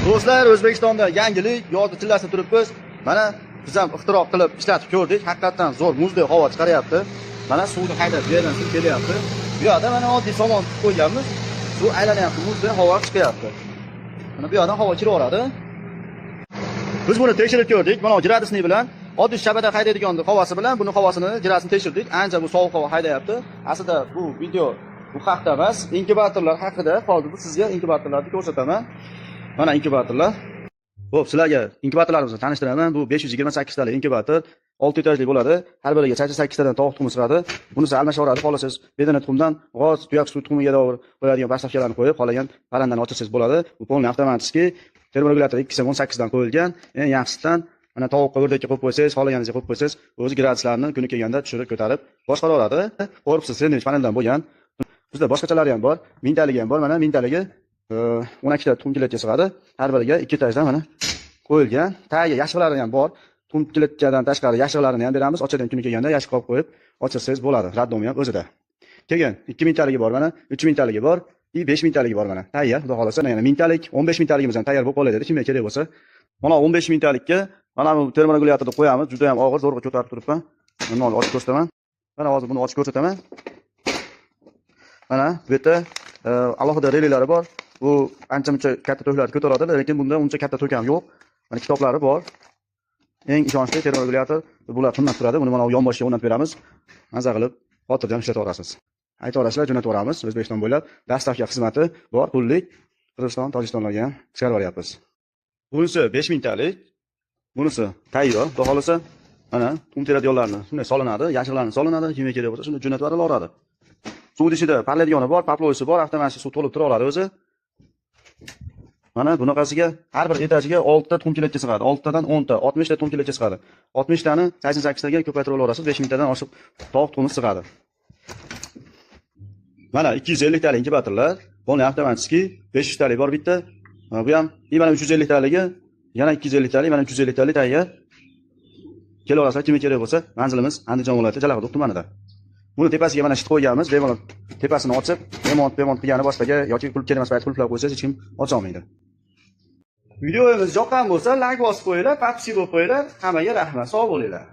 Do'stlar, O'zbekistonda yangilik, yozda chillasida turibmiz. Mana biz ham ixtiro qilib ishlatib ko'rdik. Haqiqatdan zo'r muzdek havo chiqaryapti. Mana suvni haydab bu yerdan suv kelyapti. Bu yoqda mana oddiy somon qo'yganmiz. Suv aylanyapti, muzdek havo chiqyapti. Mana bu yoqdan havo kiraveradi. Biz buni tekshirib ko'rdik. Mana градусник bilan oddiy shabada haydaydigan havosi bilan buni havosini, gradusini tekshirdik. Ancha bu sovuq havo haydayapti. Aslida bu video bu haqda emas, inkubatorlar haqida. Hozir bu sizga inkubatorlarni ko'rsataman. Mana inkubatorlar. Xo'p, sizlarga inkubatorlarimizni tanishtiraman. Bu 528 talik inkubator, 6 etajli bo'ladi. Har biriga 88 tadan tovuq tuxumi sig'adi. Bunisi almashaveradi. Xohlasangiz bedana tuxumdan g'oz, tuyaqush tuxumiga to'g'ri qo'yadigan подставка larni qo'yib, xohlagan parrandani ochirsangiz bo'ladi. Bu полный avtomatik, termoregulyator 2 18 dan qo'yilgan. Eng yaxshisidan mana tovuqqa, o'rdakka qo'yib qo'ysangiz, xohlaganingizga qo'yib qo'ysangiz, o'zi graduslarni kuni kelganda tushirib, ko'tarib boshqaraveradi. Korpusi sendvich paneldan bo'lgan. Bizda boshqachalari ham bor, mingtaligi ham bor. Mana mingtaligi 12 ta tuxum клетка sig'adi. Har biriga 2 etajdan mana qo'yilgan. Tagiga yashiqlari ham bor. Tuxum клетка dan tashqari yashiqlarini ham beramiz. Ochadigan kuni kelganda yashiq olib qo'yib ochirsangiz bo'ladi. Роддом i ham o'zida. Keyin 2000 taligi bor mana, 3000 taligi bor, и 5000 taligi bor mana. Tayyor, xudo xohlasa, yana mingtalik, 15 mingtaligimiz ham tayyor bo'lib qoladi dedi. Kimga kerak bo'lsa. Mana 15 mingtalikka mana bu termoregulyatorni qo'yamiz. Juda ham og'ir, zo'rg'a ko'tarib turibman. Buni ochib ko'rsataman. Mana hozir buni ochib ko'rsataman. Mana bu yerda alohida relelari bor. Bu ancha muncha katta toklarni ko'taradi, lekin bunda uncha katta tok ham yo'q. Mana kitoblari bor. Eng ishonchli termoregulyator. Bular qimmat turadi. Buni mana yonboshiga o'rnatib beramiz. Maza qilib xotirjam ishlataverasiz. Aytaverasizlar, jo'nataveramiz O'zbekiston bo'ylab. Доставка xizmati bor, pullik. Qirg'iziston, Tojikistonlarga ham chiqarib yuboryapmiz. Bunisi 5000 talik. Bunisi tayyor, xudo xohlasa. Mana tuxum teradiganlarni shunday solinadi, yashiqlarni solinadi, kimga kerak bo'lsa shunda jo'natib yuboraveradi. Suvni ichida parlaydigani bor, паровой si bor, avtomatik suv to'lib tura oladi o'zi. Mana bunaqasiga har bir etajiga 6 ta tuxum клетка sig'adi. 6 tadan 10 ta, 60 ta tuxum клетка sig'adi. 60 tani 88 taga ko'paytirib olaverasiz, 5000 tadan oshiq tovuq tuxumi sig'adi. Mana 250 talik inkubatorlar, полный avtomatik, 500 talik bor bitta. Mana bu ham, и mana 350 taligi, yana 250 talik, mana 350 talik tayyor. Kelaverasizlar, kimga kerak bo'lsa, manzilimiz Andijon viloyati Jalaquduq tumanida. Buni tepasiga mana shit qo'yganmiz, bemalol tepasini ochib, remont qilgani boshqaga yoki pul kerak emas payt qulflab qo'ysangiz hech kim ocha olmaydi. Videomiz yoqqan bo'lsa, layk bosib qo'yinglar, подписка bo'lib qo'yinglar. Hammaga rahmat, sog' bo'linglar.